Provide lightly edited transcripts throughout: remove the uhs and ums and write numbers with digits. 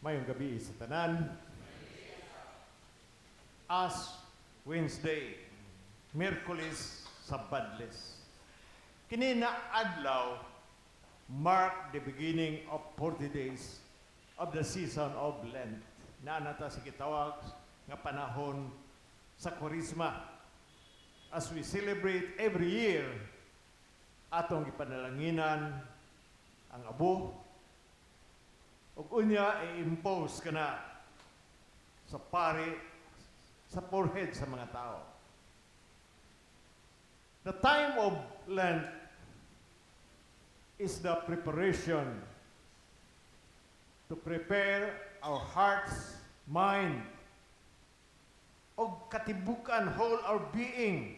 Maayong gabii sa tanan. Ash Wednesday, Miyerkules sa Badles. Kini na adlaw mark the beginning of 40 days of the season of Lent. Naa na ta sa gitawag nga panahon sa Kwaresma. As we celebrate every year, atong gipanalanginan ang abo ug unya i-impose kana sa pari sa forehead sa mga tao. The time of Lent is the preparation to prepare our hearts, mind, o katibukan, whole our being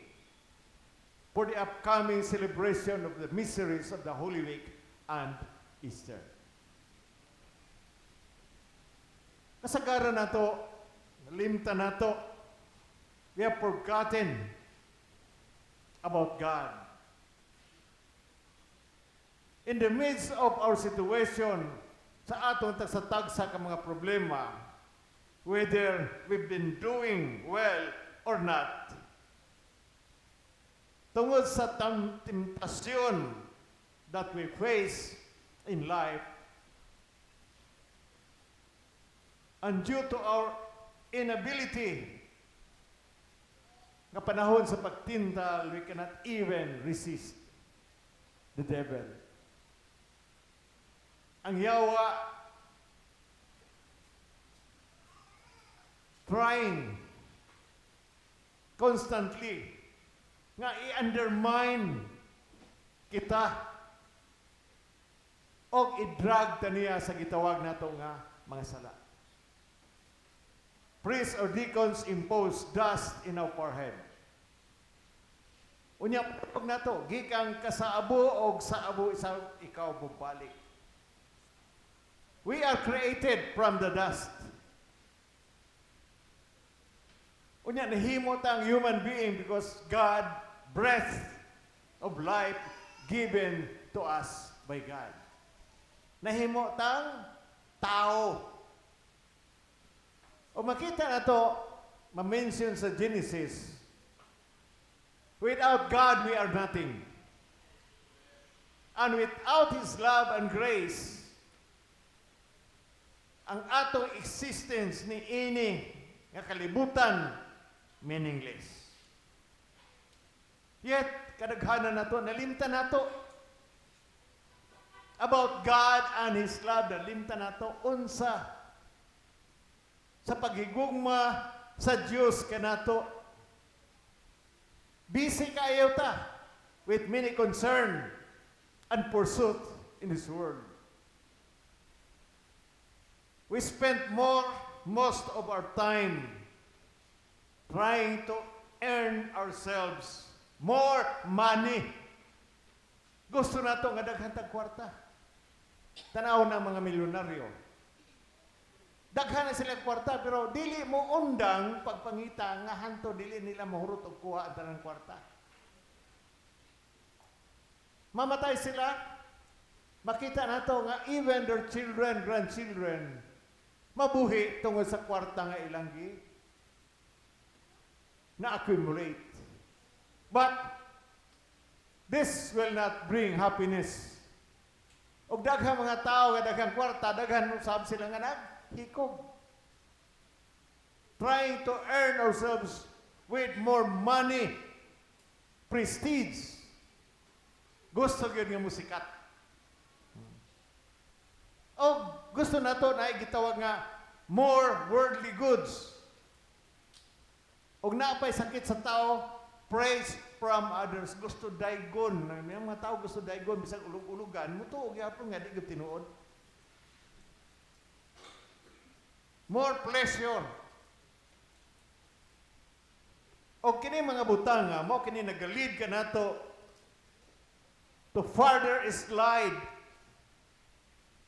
for the upcoming celebration of the mysteries of the Holy Week and Easter. Kasagaran nato, nalimtan nato, we have forgotten about God. In the midst of our situation, sa atong tagsa-tagsa ka mga problema, whether we've been doing well or not, tungod sa temptasyon that we face in life, and due to our inability nga panahon sa pagtintal, we cannot even resist the devil. Ang yawa trying constantly nga i-undermine kita o i-drag ta niya sa gitawag nato nga mga sala. Priests or deacons impose dust in our forehead. Unya pag nato, gikan ka sa abo og sa abo isa ikaw mobalik. We are created from the dust. Unya nahimo ta ang human being because God breath of life given to us by God. Nahimo tang tao. O makita na to, ma-mention sa Genesis, without God, we are nothing. And without His love and grace, ang atong existence ni ini nga kalibutan meaningless. Yet, kadaghanan nato, nalimtan nato about God and His love, nalimtan nato unsa sa paghigugma sa Dios kanato. Busy kaayo ta with many concern and pursuit in this world. We spent most of our time trying to earn ourselves more money. Gusto nato nga daghan tag kwarta. Tanaw ng mga milyonaryo. Daghan na sila kwarta pero dili mo undang pagpangita nga hanto dili nila mahurot og kuha ang tanang kwarta. Mamatay sila, makita nato nga even their children, grandchildren, mabuhi tungod sa kwarta nga ilang gi na-accumulate. But this will not bring happiness. Og daghang mga tao nga daghang kwarta, daghan usab sila nga naghikog. Trying to earn ourselves with more money, prestige. Gusto gyud nga musikat. O gusto nato na gitawag nga more worldly goods. Og naapay sakit sa tao, praise from others. Gusto daygon. May mga tao gusto daygon bisag ulug-ulugan, mutuo gyapon nga di gyud tinuod. More pleasure. O kini mga butanga, mo kini nagalid ka nato to further slide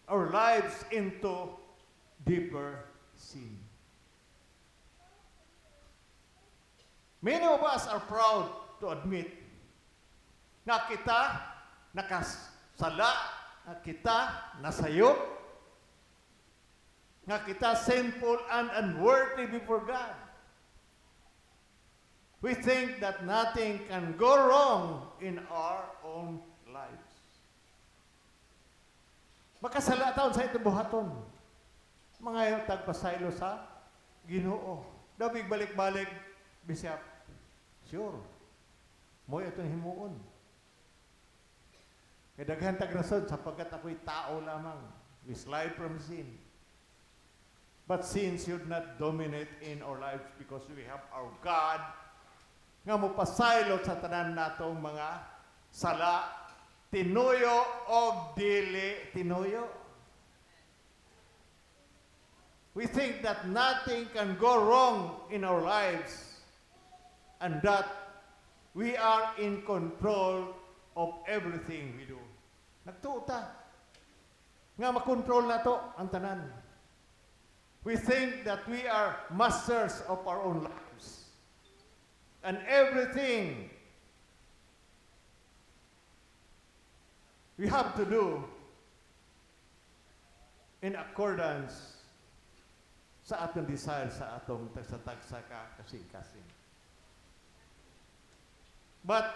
our lives into deeper sin. Many of us are proud to admit na kita nakasala, na kita nasayop. Nga kita sinful and unworthy before God. We think that nothing can go wrong in our own lives. Makasala ta sa atong buhaton. Mangayo tag pasaylo sa Ginoo. Dabig balik-balik, Bishop. Sure. Mo'y atong himuon. Kay daghan tag rason sapagkat ako'y tao lamang. We slide from sin. But sin should not dominate in our lives because we have our God nga mopasaylo sa tanan natong mga sala, tinuyo o dili tinuyo. We think that nothing can go wrong in our lives and that we are in control of everything we do. Nagtuo ta nga makontrol nato ang tanan. We think that we are masters of our own lives. And everything we have to do in accordance sa atong desire, sa atong tagsa-tagsa ka kasing-kasing. But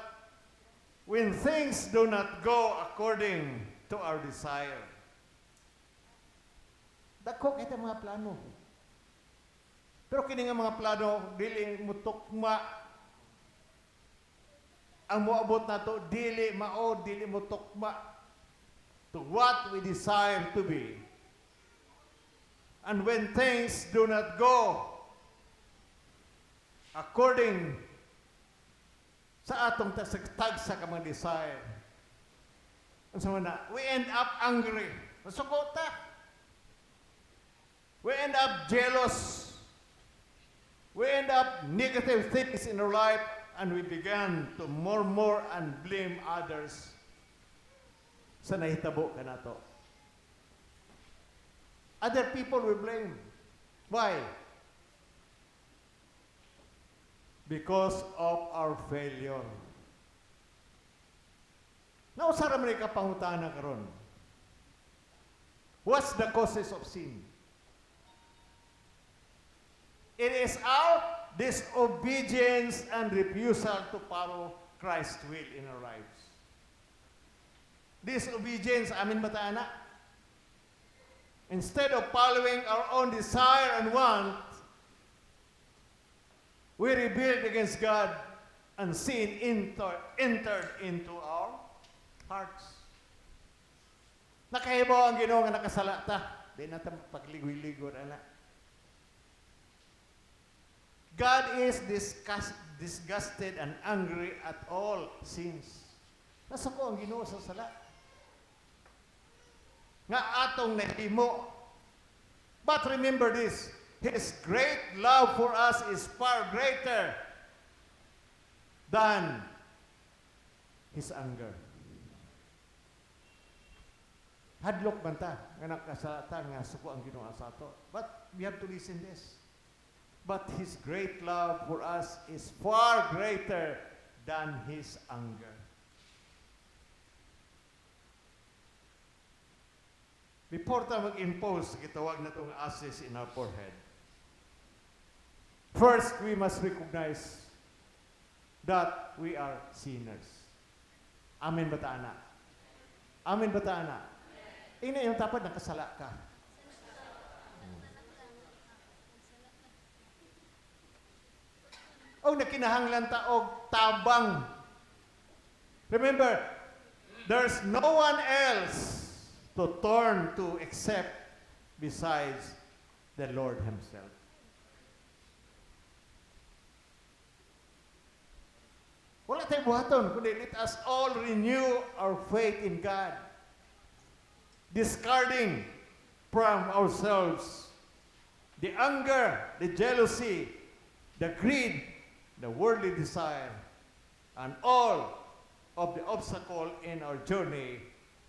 when things do not go according to our desire, dako kita mga plano. Pero kini nga mga plano, dili mo tukma ang moabot nato, dili mao, dili mo tukma to what we desire to be. And when things do not go according sa atong tagsa ka mga desire, unsa man na, we end up angry. Masuko ta. We end up jealous. We end up negative things in our life and we began to murmur and blame others sa nahitabo kanato. Other people we blame. Why? Because of our failure. Unsa ra man ka pangutana karon? What's the causes of sin? It is our disobedience and refusal to follow Christ's will in our lives. Disobedience, amin ba ta ana? Instead of following our own desire and want, we rebelled against God and sin entered into our hearts. Nakahibaw ang Ginoo nga nakasala ta. Di na ta pagligoy-ligoy ana. God is disgusted and angry at all sins. Nasuko ang Ginoo sa sala nga atong nahimo. But remember this, His great love for us is far greater than His anger. Hadlok man ta nga nakasala ta nga suko ang Ginoo sa ato. But we have to listen this. But His great love for us is far greater than His anger. Before ta mag-impose, gitawag natong ashes in our forehead. First, we must recognize that we are sinners. Amen ba ta ana? Amen ba ta ana? Ingna imong tapad, nakasala ka. Og nakinahanglan ta og tabang. Remember, there's no one else to turn to except besides the Lord Himself. Wala tayong buhaton, kundi let us all renew our faith in God, discarding from ourselves the anger, the jealousy, the greed, the worldly desire, and all of the obstacle in our journey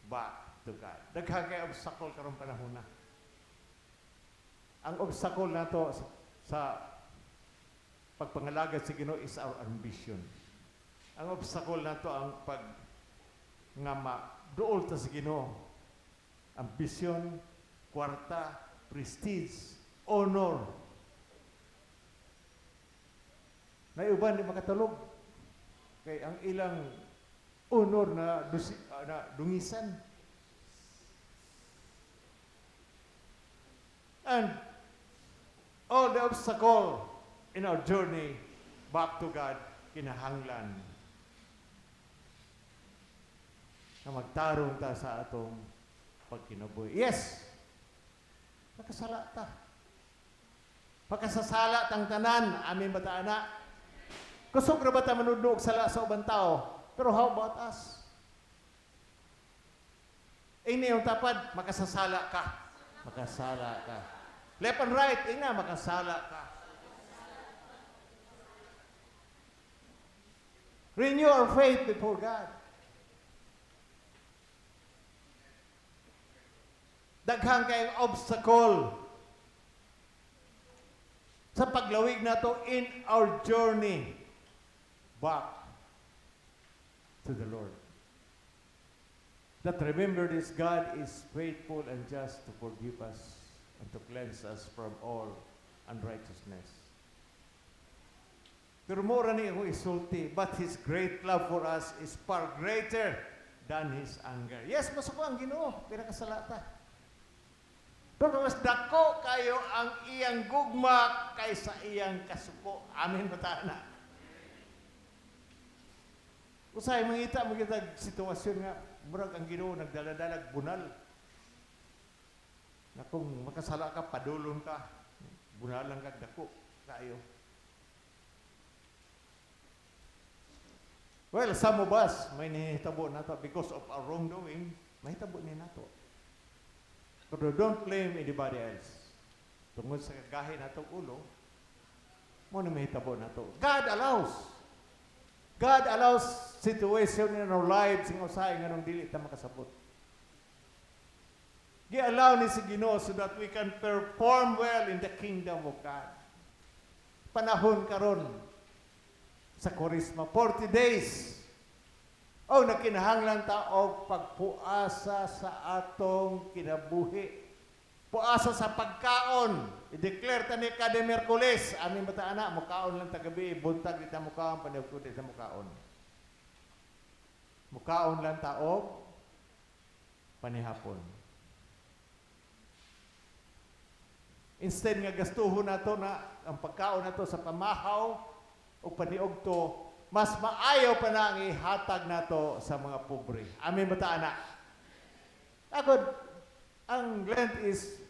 back to God. Daghan kay obstacle karong panahon na. Ang obstacle nato sa pagpangalagad sa Ginoo is our ambition. Ang obstacle nato ang pag nga maduol ta sa Ginoo. Ambisyon, kwarta, Prestige, honor. Naay uban di makatulog. Kay ang ilang honor na dungisan. And all the obstacle in our journey back to God, kinahanglan na magtarong ta sa atong pagkinabuhi. Yes! Makasala ta. Pagkasasala tang tanan, amin ba ta, ana? Kusog ra ba ta manudno og sala sa ubang tao? Pero how about us? Ini yung tapad, makasasala ka. Makasala ka. Left and right, ina, makasala ka. Renew our faith before God. Daghang kayong obstacle sa paglawig nato in our journey back to the Lord. That remember this, God is faithful and just to forgive us and to cleanse us from all unrighteousness. Pero mura ni ako isulti, but His great love for us is far greater than His anger. Yes, masuko ang Ginoo, pinakasalata. Pero mas dako kayo ang iyang gugma kaysa iyang kasuko. Amen ba ta na? Usahay mangita mo kita sitwasyon nga murag ang Ginoo nagdala-dalag bunal. Na kung makasala ka, padulon ka. Bunalan ka dako kayo. Well, some of us may nihitabo nato because of our wrongdoing, mahitabo ni nato. Pero don't blame anybody else. Tungod sa kagahi natong ulo, mo na mahitabo nato. God allows. God allows situation in our lives nga usahay nganong dili ta makasabot. Gi-allow ni si Ginoo so that we can perform well in the kingdom of God. Panahon karon sa Kwaresma, 40 days. O nagkinahanglan ta og pagpuasa sa atong kinabuhi. Puasa sa pagkaon. I-declare ta ni kada Miyerkules. Amin ba ta, ana? Mukaon lang ta gabi, buntag di ta mukaon, paniudto di ta mukaon. Mukaon lang ta og panihapon. Instead nga gastuhon nato na ang pagkaon nato sa pamahaw o paniugto, mas maayo pa na ang ihatag nato sa mga pobre. Amin ba ta, ana? Agod, ang Lent is,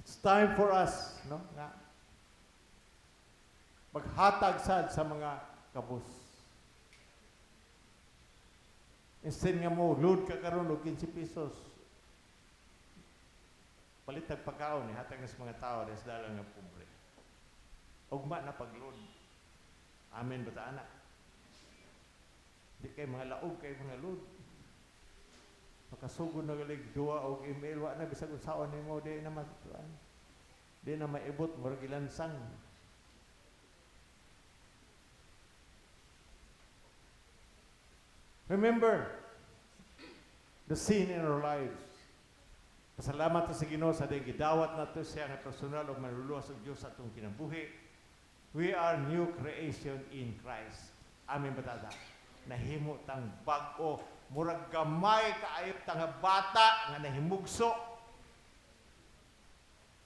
it's time for us, no? Nga, maghatag sad sa mga kabus. Instead nga mo, load ka karon og 15 pesos. Palit tag pagkaon, ihatag na sa mga tao, des dalan nga pobre. Ugma na pagload. Amen ba ta, ana? Di kay mga laog, kay mga load. Makasugod na galig duwa og email, wa na bisag unsaon nimo, di na matuan. Di na maibot, murag ilansang. Remember the sin in our lives. Pasalamat ta sa Ginoo sa dayang gidawat nato siya nga personal og manluluwas og Dios sa atong kinabuhi. We are new creation in Christ. Amen ba tata? Nahimo tang bag-o, murag gamay kaayo ta nga bata nga nahimugso.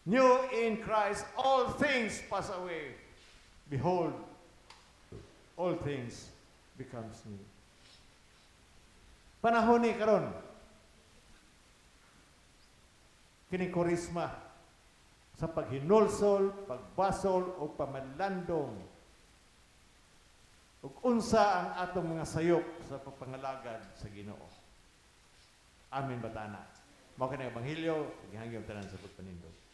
New in Christ, all things pass away. Behold, all things becomes new. Panahon ni karon, kini Kwaresma sa paghinulsol, pagbasol o pamalandong ug unsa ang atong mga sayop sa pagpangalagad sa Ginoo. Amen ba tana? Mao kini ang ebanghelyo, gihangyo tanan sa pagpanindot.